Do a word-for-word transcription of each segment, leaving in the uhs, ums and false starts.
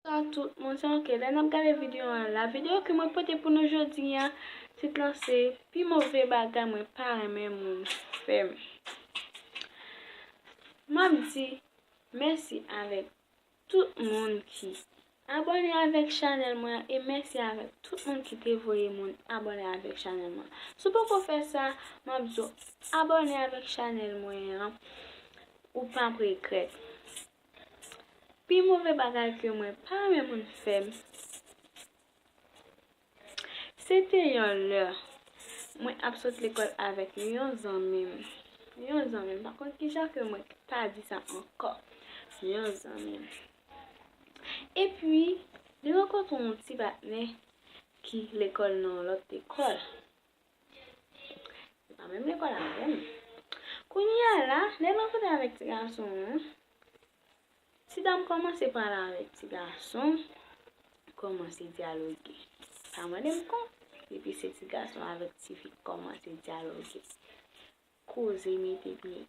Bonjou a tout moun, se Onkè. Lè n ap gade videyo an la, videyo ke mwen pote pou nou jodi a, tit lan se pi move bagay mwen pa renmen moun fè m. M ap di mèsi avèk tout moun ki abòne avèk chanèl mwen an, e mèsi avèk tout moun ki te voye moun abòne avèk chanèl mwen an. Si w poko fè sa, m ap di w abòne avèk chanèl mwen an, ou p ap regrèt. Pi move bagay ke mwen pa renmen moun fè m, se te yon lè mwen ap sot lekòl avèk yon zanmi m. Yon zanmi m, m pa konn kija ke mwen ta di sa ankò. Yon zanmi m. Epi, li rankontre yon ti patnè ki lekòl nan yon lòt lekòl. Se pa menm lekòl avè m. Kounye a la, lè l rankontre avèk ti gason an, ti dam kòmanse pale avèk ti gason, kòmanse dyaloge. Pa mande m kon, epi se ti gason avèk ti fi k kòmanse dyaloge. Koze mete pye.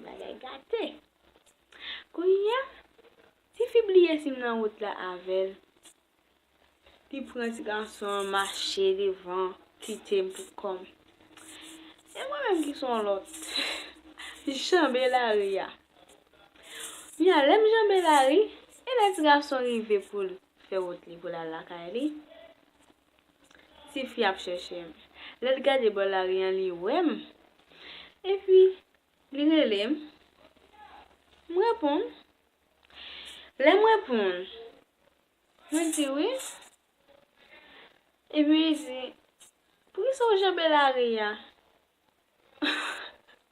Bagay gate. Kounye a, ti fi bliye si m nan wout la avè l. Li pran ti gason an, mache devan, kite m pou kò m. E mwen menm ki se yon lòt. Janbe lari a. Kounye a, lè m janbe lari, e lè ti gason rive pou l fè wout li pou l al lakay li, ti fi ap chèche m. Lè l gade bò lari an, li wè m. Epi, li rele m. M reponn. Lè m reponn, mwen di wi. Epi li di, "Poukisa w janbe lari a?"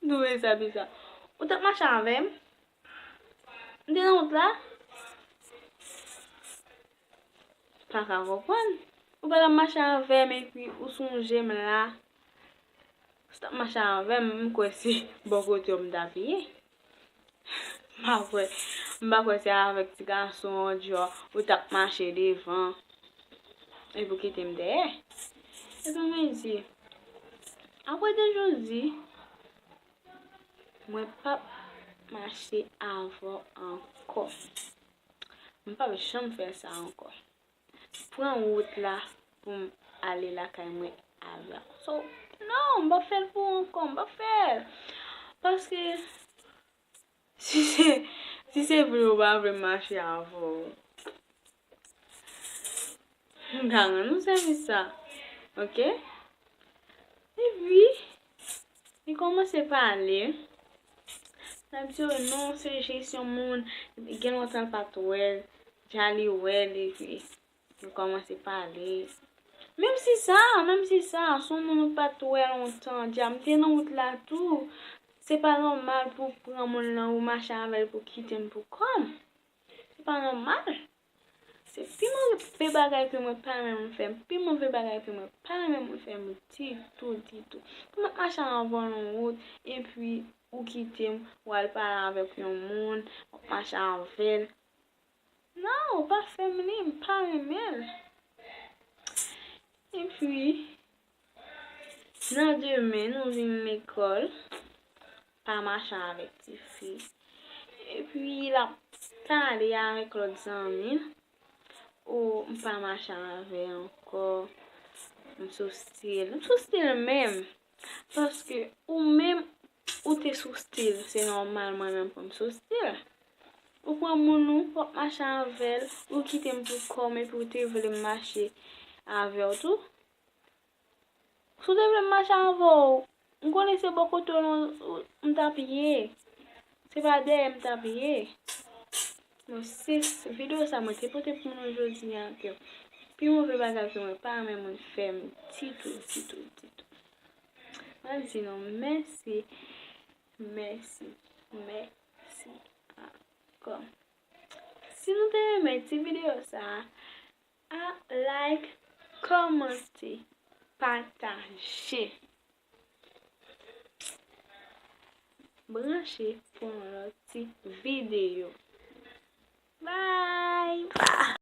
M twouve sa biza. Ou t ap mache avè m? M te nan wout la? Pa ka konprann. Ou pa t ap mache avè m epi ou sonje m la. Si w t ap mache avè m, m kwè se bò kote w m t ap ye. M pa kwè, m pa kwè se avèk ti gason an, djò, ou t ap mache devan epi w kite m dèyè. Epi mwen di, apre de jodi, mwen p ap mache avè w ankò. M p ap janm fè sa ankò. Pran wout la pou m ale lakay mwen avè w. So, non, m p ap fè l pou ou ankò, m p ap fè l. Paske si se, si se vre ou pa vle m mache avè w, m ka rann ou sèvis sa. Oke? Epi, li kòmanse pale. L ap di, "Oh non, se jis yon moun, gen lontan l pa t wè l, dja li wè l," epi li kòmanse pale. Menm si sa, menm si sa, se yon moun ou pa t wè lontan, dja m te nan wout la tou. Se pa nòmal pou w pran moun nan, ou mache avè l pou kite m pou kò m. Se pa nòmal. Se pi move bagay ke mwen pa renmen moun fè m. Pi move bagay ke mwen pa renmen moun fè m ditou, ditou. Pou mwen mache avè w nan wout, epi ou kite m, w al pale avèk yon moun, w ap mache avè l. Non, ou pa fè m li, m pa renmen l. Epi, nan demen, nou vin lekòl, pa mache avèk ti fi. Epi, l ap pale avèk lòt zanmi l. O, m pa mache avè l ankò. M sou stil. M sou stil menm. Paske ou menm, ou te sou stil. Se nòmal mwen menm pou m sou stil. Ou pran moun ou, w ap mache avè l, ou kite m pou kò m epi ou te vle m mache avè w tou. Si w te vle m mache avè w, m konnen se bò kote w m t ap ye. Se pa dèyè m t ap ye. Bon, se videyo sa mwen te pote pou nou jodi a ke pi move bagay ke mwen pa renmen moun fè m ditou, ditou, ditou. Mwen di nou mèsi, mèsi, mèsi ankò. Si nou te renmen ti videyo sa a, like, kòmante, pataje. Branche pou yon lòt ti videyo. Bye!